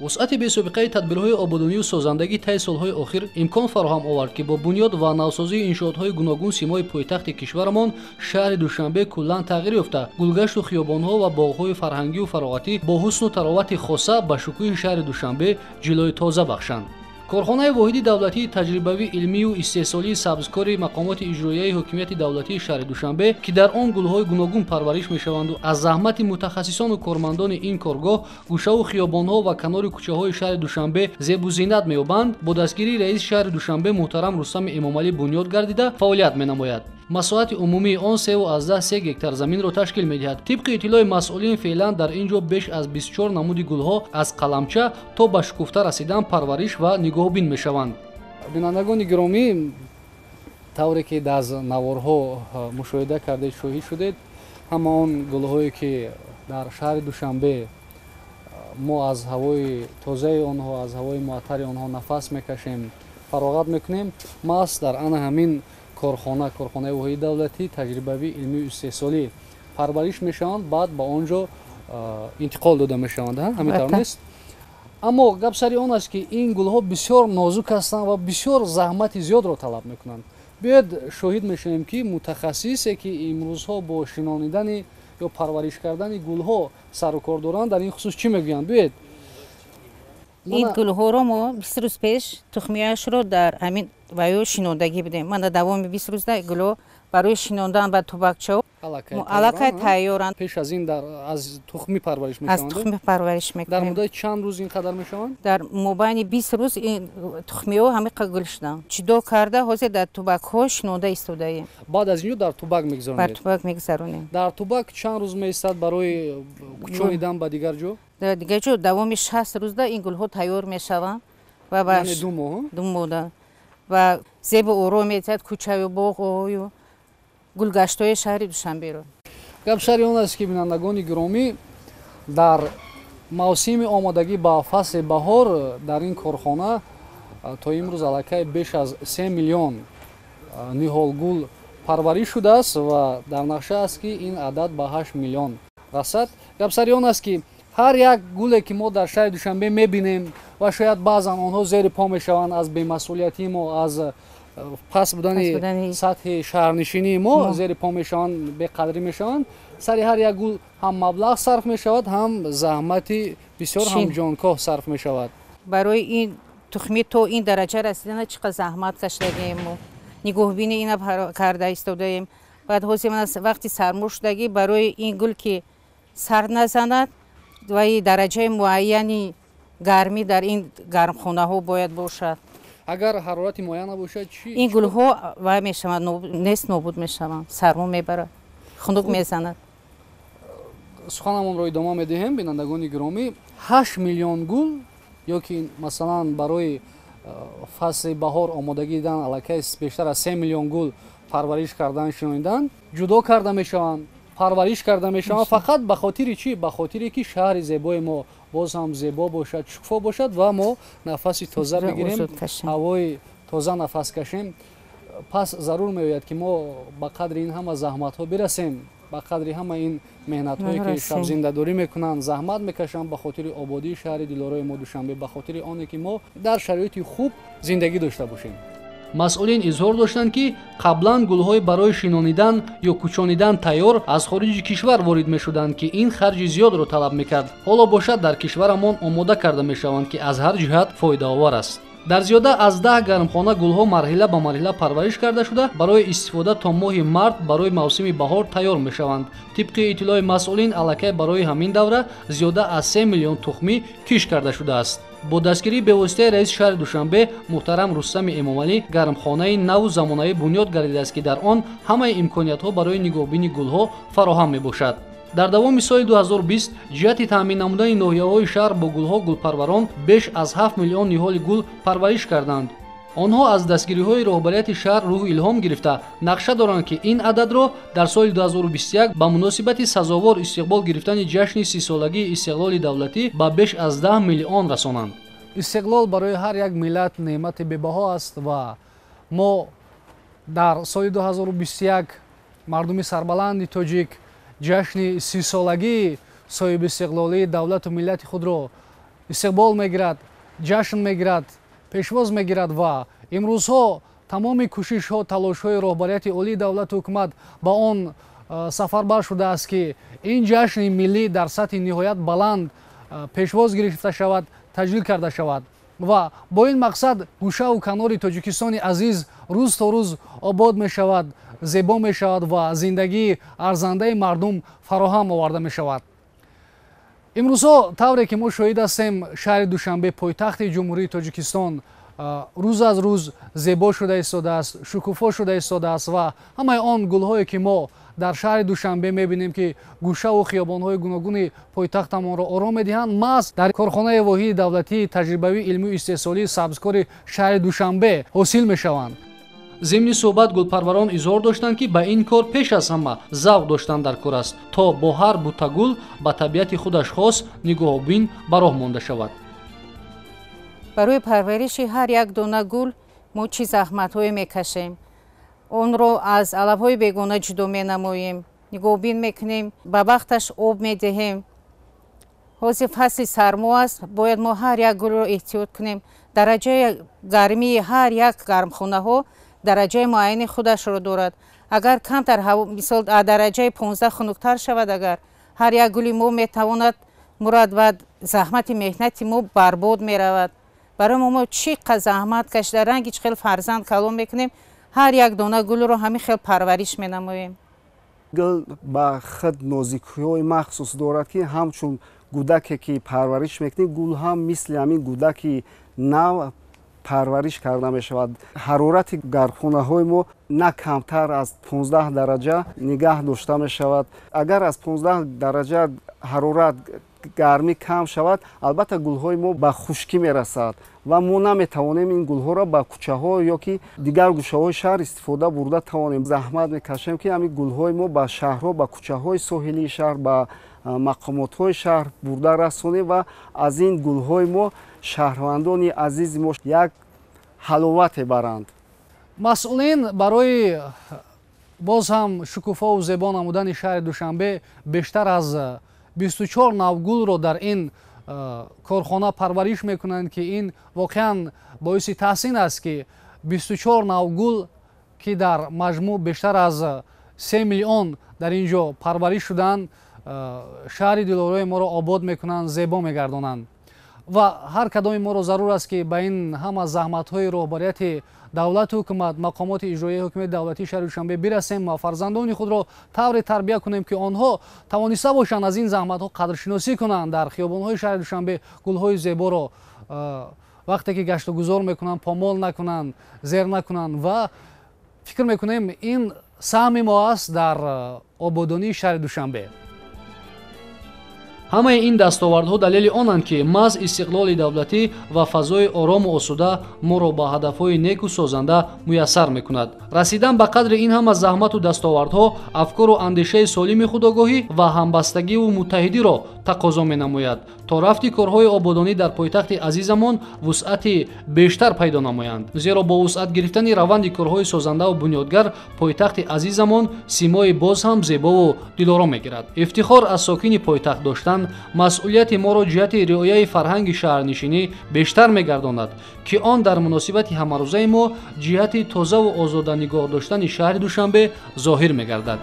Вусъати бесобиқаи тадбирҳои ободонию созандагӣ таи солҳои охир имкон фароҳам овард, ки бо бунёд ва навсозии иншоотҳои гуногун симои пойтахти кишварамон шаҳри Душанбе куллан тағйир ёфта, гулгашту хиёбонҳо ва боғҳои фарҳангию фароғатӣ бо ҳусну таровати хоса ба шукӯҳи шаҳри Душанбе ҷилои тоза бахшанд. Корхонаи воҳиди давлатии таҷрибавӣ, илмию истеҳсолии сабзкори мақомоти иҷроияи ҳокимияти давлатии шаҳри Душанбе, ки дар он гулҳои гуногун парвариш мешаванду аз заҳмати мутахассисону кормандони ин коргоҳ гӯшаву хиёбонҳо ва канори кӯчаҳои шаҳри Душанбе зебу зинат меёбанд, бо дастгирии раиси шаҳри Душанбе муҳтарам Рустами Эмомалӣ бунёд гардида фаъолият менамояд. Масоҳати умумии он 3,3 гектар заминро ташкил медиҳад. Тибқи иттилои масъулин, феълан дар ин ҷо беш аз 24 намуди гулҳо аз қаламча то ба шукуфта расидан парвариш ва нигоҳбин мешаванд. Бинандагони гиромӣ, тавре ки дар наворҳо мушоҳида кардед, шоҳид шудед, ҳама он гулҳое ки дар шаҳри Душанбе мо аз ҳавои тозаи онҳо, аз ҳавои муаттари онҳо нафас мекашем, фароғат мекунем, маҳз дар ана ҳамин корхона, корхонаи воҳиди давлатӣ таҷрибавӣ, илмию истеҳсолӣ парвариш мешаванд, баъд ба он ҷо интиқол дода мешаванд. Ҳамин тавр нест? Аммо гап сари он аст, ки ин гулҳо бисёр нозук ҳастанд ва бисёр заҳмати зиёдро талаб мекунанд. Биёед, шоҳид мешавем, ки мутахассисе, ки имрӯзҳо бо шинонидани ё парвариш кардани гулҳо сару кор доранд, дар ин хусус чӣ мегӯянд. Биёед. Ин гулҳоро мо 20 рӯз пеш тухмияшро дар ҳамин ваё шинондагӣ будем. Мана, давоми 20 рӯзда гулҳо барои шинондан ба тубакчао аллакай тайёранд. Пеш аз ин аз тухмӣ парвариш Аз тухмӣ парвариш мекунем. Дар муддати чанд рӯз ин қадар мешаванд? Дар мобайни 20 рӯз ин тухмиҳо ҳамиқа гул шуданд. Ҷудо карда, ҳозир дар тубакҳо шинонда истодаем. Баъд аз ин ҷо дар тубак мегузаронед? Бар тубак мегузаронем. Дар тубак чанд рӯз меистад барои кӯчонидан ба дигар ҷо? Дар дигар ҷо давоми 60 рӯзда ин гулҳо тайёр мешаванд ва Яъне 2 моҳ? 2 моҳда ва зебу оро метиҳад кӯчаю боғҳою гулгаштҳои шаҳри Душанберо. Гап сари он аст, ки, бинандагони гиромӣ, дар мавсими омодагӣ ба фасли баҳор дар ин корхона то имрӯз аллакай беш аз 3 миллион ниҳолгул парвариш шудааст ва дар нақша аст, ки ин адад ба 8 миллион расад. Гап сари он аст, ки ҳар як гуле, ки мо дар шаҳри Душанбе мебинем ва шояд баъзан онҳо зери по мешаванд аз бемасъулиятии мо, аз паст будани сатҳи шаҳрнишинии мо зери по мешаванд, беқадрӣ мешаванд, сари ҳар як гул ҳам маблағ сарф мешавад, ҳам заҳмати бисёр, ҳам ҷонкоҳ сарф мешавад. Барои ин тухмӣ то ин дараҷа расидана чӣ қадр заҳмат кашидаем, мо нигоҳбини ина карда истодаем. Баъд ҳозир вақти сармо шудагӣ, барои ин гул ки сард назанад ва дараҷаи муайяни гармӣ дар ин гармхонаҳо бояд бошад. Агар ҳарорати муайян набошад, чӣ? Ин гулҳо вай мешаванд, нест, нобуд мешаванд, сармо мебарад, хунук мезанад. Суханамонро идома медиҳем. Бинандагони гиромӣ, 8 миллион гул ё ки масалан барои фасли баҳор омодагӣ дидан аллакай бештар аз 3 миллион гул парвариш кардан, шинонидан, ҷудо карда мешаванд, парвариш карда мешаванд. Фақат ба хотири чӣ? Ба хотире ки шаҳри зебои мо боз ҳам зебо бошад, шукуфо бошад ва мо нафаси тоза бигирем, ҳавои тоза нафас кашем. Пас зарур меояд, ки мо ба қадри ин ҳама заҳматҳо бирасем, ба қадри ҳама ин меҳнатҳое, ки шабзиндадорӣ мекунанд, заҳмат мекашанд ба хотири ободии шаҳри дилорои мо Душанбе, ба хотири оне ки мо дар шароити хуб зиндагӣ дошта бошем. Масъулин изҳор доштанд, ки қаблан гулҳои барои шинонидан ё кӯчонидан тайёр аз хориҷи кишвар ворид мешуданд, ки ин харҷи зиёдро талаб мекард. Ҳоло бошад, дар кишварамон омода карда мешаванд, ки аз ҳар ҷиҳат фоидаовар аст. Дар зиёда аз 10 гармхона гулҳо марҳила ба марҳила парвариш карда шуда, барои истифода то моҳи март барои мавсими баҳор тайёр мешаванд. Тибқи иттилои масъулин, аллакай барои ҳамин давра зиёда аз 3 миллион тухмӣ киш карда шудааст. Бо дастгирии бевоситаи раиси шаҳри Душанбе муҳтарам Рустами Эмомалӣ гармхонаи наву замонавӣ бунёд гардидааст, ки дар он ҳамаи имкониятҳо барои нигоҳбини гулҳо фароҳам мебошад. Дар давоми соли 2020 ҷиҳати таъмин намудани ноҳияҳои шаҳр бо гулҳо гулпарварон беш аз 7 миллион ниҳоли гул парвариш карданд. Онҳо аз дастгириҳои роҳбарияти шаҳр рӯҳу илҳом гирифта, нақша доранд, ки ин ададро дар соли 2021 ба муносибати сазовор истиқбол гирифтани ҷашни 30-солагии истиқлоли давлатӣ ба беш аз 10 миллион расонанд. Истиқлол барои ҳар як миллат неъмати бебаҳо аст ва мо дар соли 2021, мардуми сарбаланди тоҷик, ҷашни 30-солагии соҳибистиқлолии давлату миллати худро истиқбол мегирад, ҷашн мегирад, пешвоз мегирад ва имрӯзҳо тамоми кӯшишҳо, талошҳои роҳбарияти олии давлату ҳукумат ба он сафарбар шудааст, ки ин ҷашни миллӣ дар сатҳи ниҳоят баланд пешвоз гирифта шавад, таҷлил карда шавад ва бо ин мақсад гӯшаву канори Тоҷикистони азиз рӯз то рӯз обод мешавад, зебо мешавад ва зиндагии арзандаи мардум фароҳам оварда мешавад. Имрӯзҳо тавре ки мо шоҳид ҳастем, шаҳри Душанбе, пойтахти Ҷумҳурии Тоҷикистон, рӯз аз рӯз зебо шуда истодааст, шукуфо шуда истодааст ва ҳамаи он гулҳое ки мо дар шаҳри Душанбе мебинем, ки гӯшаву хиёбонҳои гуногуни пойтахтамонро ором медиҳанд, маҳз дар корхонаи воҳиди давлатии таҷрибавии илмию истеҳсолии сабзкори шаҳри Душанбе ҳосил мешаванд. Зимни суҳбат гулпарварон изҳор доштанд, ки ба ин кор пеш аз ҳама завқ доштан дар кор аст, то бо ҳар буттагул ба табиати худаш хос нигоҳубин ба роҳ монда шавад. Барои парвариши ҳар як дона гул мо чӣ заҳматҳое мекашем. Онро аз алафҳои бегона ҷудо менамоем, нигоҳубин мекунем, ба вақташ об медиҳем. Ҳозир фасли сармо аст, бояд мо ҳар як гулро эҳтиёт кунем. Дараҷаи гармии ҳар як гармхонаҳо дараҷаи муайяни худашро дорад. Агар камтар, мисол, дараҷаи 15 хунуктар шавад, агар ҳар як гули мо метавонад мурад ва заҳмати меҳнати мо барбод меравад. Барои мо чӣ қадр заҳмат кашида, ранги чӣ хел фарзанд калон мекунем, ҳар як дона гулро ҳамин хел парвариш менамоем. Гул ба худ нозикиҳои махсус дорад, ки ҳамчун гудаке ки парвариш мекунӣ, гул ҳам мисли ҳамин гудаки нав парвариш карда мешавад. Ҳарорати гармхонаҳои мо на камтар аз 15 дараҷа нигаҳ дошта мешавад. Агар аз 15 дараҷа ҳарорат гармӣ кам шавад, албатта гулҳои мо ба хушкӣ мерасад ва мо наметавонем ин гулҳоро ба кӯчаҳо ё ки дигар гӯшаҳои шаҳр истифода бурда тавонем. Заҳмат мекашем, ки ҳамин гулҳои мо ба шаҳрҳо, ба кӯчаҳои соҳилии шаҳр, ба мақомотҳои шаҳр бурда расонем ва аз ин гулҳои мо шаҳрвандони азизи мо як ҳаловате баранд. Масъулин барои боз ҳам шукуфову зебо намудани шаҳри Душанбе бештар аз 24 нав гулро дар ин корхона парвариш мекунанд, ки ин воқеан боиси таҳсин аст, ки 24 нав гул, ки дар маҷмӯъ бештар аз 3 миллион дар ин ҷо парвариш шуданд, шаҳри дилорои моро обод мекунанд, зебо мегардонанд. Ва ҳар кадоми моро зарур аст, ки ба ин ҳама заҳматҳои роҳбарияти давлату ҳукумат, мақомоти иҷроияи ҳукумати давлатии шаҳри Душанбе бирасем ва фарзандони худро тавре тарбия кунем, ки онҳо тавониста бошанд аз ин заҳматҳо қадршиносӣ кунанд. Дар хиёбонҳои шаҳри Душанбе гулҳои зеборо вақте ки гаштугузор мекунанд, помол накунанд, зер накунанд ва фикр мекунем, ин саҳми мо аст дар ободонии шаҳри Душанбе. Ҳамаи ин дастовардҳо далели онанд, ки маҳз истиқлоли давлатӣ ва фазои орому осуда моро ба ҳадафҳои неку созанда муяссар мекунад. Расидан ба қадри ин ҳама заҳмату дастовардҳо афкору андешаи солими худогоҳӣ ва ҳамбастагиву муттаҳидиро тақозо менамояд, то рафти корҳои ободонӣ дар пойтахти азизамон вусъати бештар пайдо намоянд. Зеро бо вусъат гирифтани раванди корҳои созандаву бунёдгар пойтахти азизамон симои боз ҳам зебову дилоро мегирад. Ифтихор аз сокини пойтахт доштан масъулияти моро ҷиҳати риояи фарҳанги шаҳрнишинӣ бештар мегардонад, ки он дар муносибати ҳамарӯзаи мо ҷиҳати тозаву озода нигоҳ доштани шаҳри Душанбе зоҳир мегардад.